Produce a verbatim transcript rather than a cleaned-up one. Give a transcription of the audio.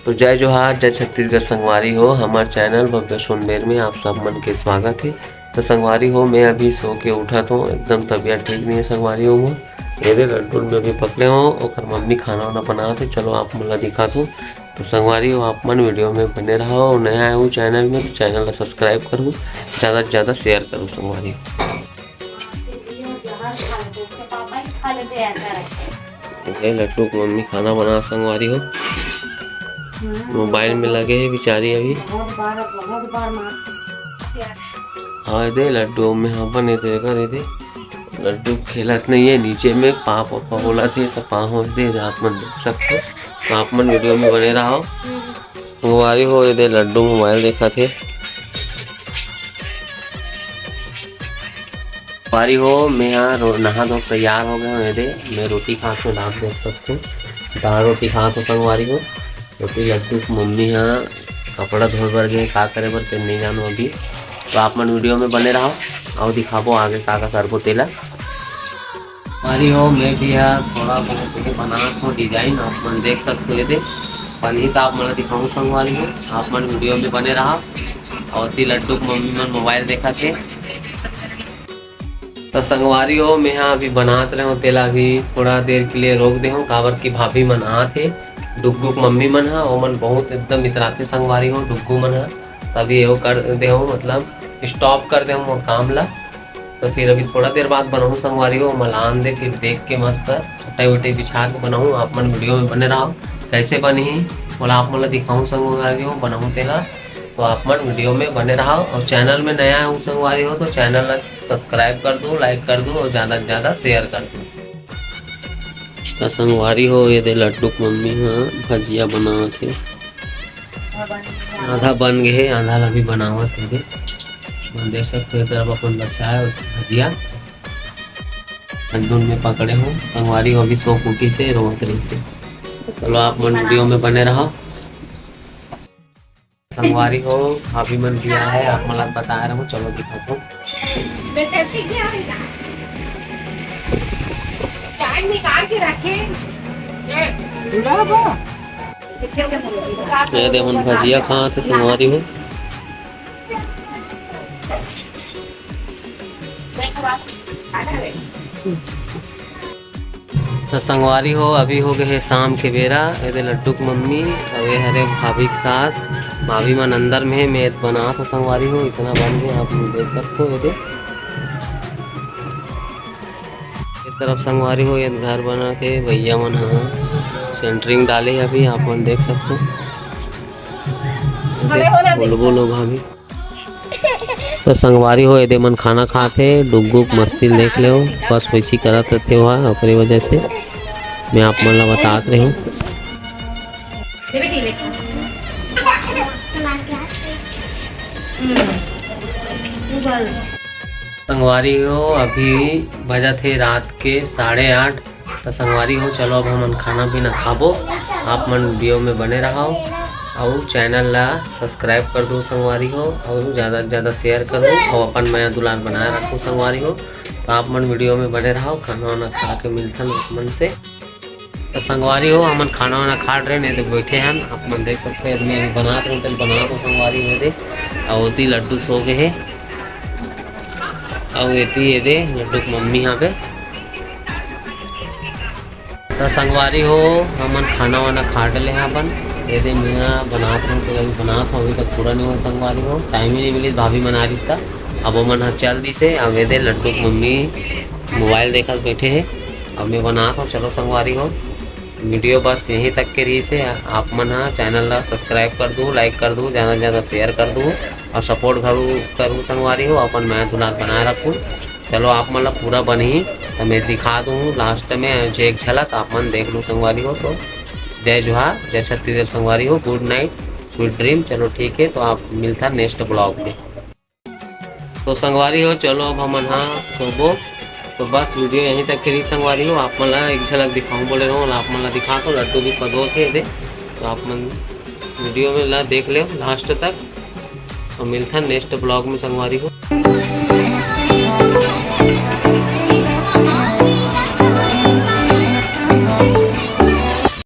तो जय जोहार, जय छत्तीसगढ़ संगवारी हो, हमर चैनल भव्य सोनबेर में आप सब मन के स्वागत हे। तो संगवारी हो, मैं अभी सो के उठत हों, एकदम तबीयत ठीक नहीं है संगवारी हो मोर। ये दे लड्डू में अभी पकड़े हों, ओकर मम्मी खाना वाना बनात हे, चलो आप मन ला दिखात हों। तो संगवारी हो, आप मन वीडियो में बने रहो, नया आए हो चैनल में तो चैनल ला सब्सक्राइब करो, ज़्यादा से ज़्यादा शेयर करो संगवारी हो। ये लड्डू की मम्मी खाना बना संगवारी हो। मोबाइल में लगे हे बेचारी अभी। हाँ दे लड्डू में, हाँ बने दे कर दे। लड्डू खेलत नहीं है नीचे में, पाँव पापा बोला थे तो पाँव हो दे, आप मन देख सकते हो। तो आप मन वीडियो में बने रहो। संगवारी हो ये दे लड्डू मोबाइल देखत हे। संगवारी हो, मैं हा रो-, नहा धो के तैयार हो गया हूँ। ये दे, मैं रोटी खात हूँ, आप देख सकते हो, दाल रोटी खात हूँ संगवारी हो। रोटी लड्डू के मम्मी हा कपड़ा धोए बर गए, का करे बर ते नहीं जानो अभी। तो आप मन वीडियो में बने रहो, अउ दिखाबो आगे का का करबो तेला। संगवारी हो, मैं भी हा थोड़ा बहुत ये बनात हूँ डिजाइन, आप मन देख सकते हो। ये दे, बनही तो आप मन ला दिखाऊँ संगवारी हो, आप मन वीडियो में बने रहा। अउ ती लड्डू के मम्मी मन मोबाइल देखत हे। तो संगवारी हो, मैं हा अभी बनात रहे हूँ, तेला अभी थोड़ा देर के लिए रोक दे हूँ, काबर की भाभी मन आत हे, डुग्गू के मम्मी मन हा, ओमन बहुत एकदम इतराथे संगवारी हो, डुग्गू मन हा। तभी वो कर दे हूँ, मतलब स्टॉप कर दे हूँ मोर काम ला। तो फिर अभी थोड़ा देर बाद बनाऊँ संगवारी हो, मलान दे, फिर देख के मस्त चटाई वटाई बिछा के बनाऊँ। आप मन वीडियो में बने रहो, कैसे बनही बोला आप मन ला दिखाऊँ संगवारी हो, बनाऊँ तेला। तो आप मन वीडियो में बने रहो, और चैनल में नया हो संगवारी हो तो चैनल ला सब्सक्राइब कर दो, लाइक कर दो और ज़्यादा से ज़्यादा शेयर कर दो। तो संगवारी हो, ये दे लड्डू के मम्मी हा भजिया बनावत हे। आधा बन गे हे, आधा ला भी बनावत हे। देख सकते हो, तरफ अपन बचाए भजिया लड्डू में पकड़े हो। संगवारी हो अभी सो के उठी से रोवत रही से। चलो आप मन वीडियो में बने रहो। संगवारी हो, भाभी मन भी आए हे, आप मन ला बता रहे हो, चलो दिखाता हूँ। टाइम निकाल के रखे। ये दे मन भजिया खात हे संगवारी हो। तो संगवारी हो, अभी हो गए हे शाम के बेरा। ये दे लड्डू के मम्मी, अउ ये हरे भाभी के सास। भाभी मन अंदर में हे, मैं बनात हों संगवारी हो, इतना बन गए, आप मन देख सकते हो। ये दे, ये तरफ संगवारी हो, ये घर बनात हे, भैया मन हा सेंटरिंग डाले हे अभी, आप मन देख सकते हो। ये दे, बोलो, बोलो भाभी। तो संगवारी हो, एदे मन खाना खात हे, डुग्गू के मस्ती ल देख लेव, बस वैसी करत रथे ओहा, ओकरे वजह से मैं आप मन ला बतात रहे हूँ। संगवारी हो, अभी बजत हे रात के साढ़े आठ। त संगवारी हो, चलो अब हमन खाना पीना खाबो। आप मन वीडियो में बने रहो, अउ चैनल ला सब्सक्राइब कर दो संगवारी हो, अउ ज़्यादा से ज़्यादा शेयर करो, अउ अपन मया दुलार बनाए रखो संगवारी हो। तो आप मन वीडियो में बने रहो, खाना वाना खा के मिलथन आप मन से। तो संगवारी हो, हमन खाना वाना खा रहे, नहीं तो बैठे हन, आप मन देख सकते हैं, मैं अभी बनात रहूँ, तो बनात हूँ संगवारी हो दे, अउ ओती लड्डू सो गए हे, अउ एती ये दे लड्डू के मम्मी यहाँ पे। त संगवारी हो, हमन खाना वाना खा डले हैं अपन। ये दे मैं बनात हूँ, तो अभी बनात हूँ, अभी तक पूरा नहीं हुआ संगवारी हो, टाइम ही नहीं मिली, भाभी मन आ रही था। अब वो मन ह चल दिस हे, अब ये दे लड्डू के मम्मी मोबाइल देखत बैठे हे। अब मैं बनात हूँ, चलो संगवारी हो, वीडियो बस यहीं तक के रही से। आप मन ह चैनल ला सब्सक्राइब कर दू, लाइक कर दू, ज़्यादा से ज़्यादा शेयर कर दू और सपोर्ट घरू करू संगवारी हो, अपन मया दुलार बनाए रखू। चलो आप मन ला पूरा बनही त मैं दिखा दूँ लास्ट में जे एक झलक आप मन देख लू संगवारी हो। तो जय जोहार, जय छत्तीसगढ़ संगवारी हो, गुड नाइट, स्वीट ड्रीम। चलो ठीक है, तो आप मिलता नेक्स्ट ब्लॉग में। तो संगवारी हो, चलो अब हमन हा सोबो। तो बस वीडियो यहीं तक के रही संगवारी हो। आप मन ला एक झलक दिखाऊं बोले रहो, आप मन ला दिखा तो लड्डू भी पदो थे दे। तो आप मन वीडियो में ला देख ले लास्ट तक। तो मिलता नेक्स्ट ब्लॉग में संगवारी हो।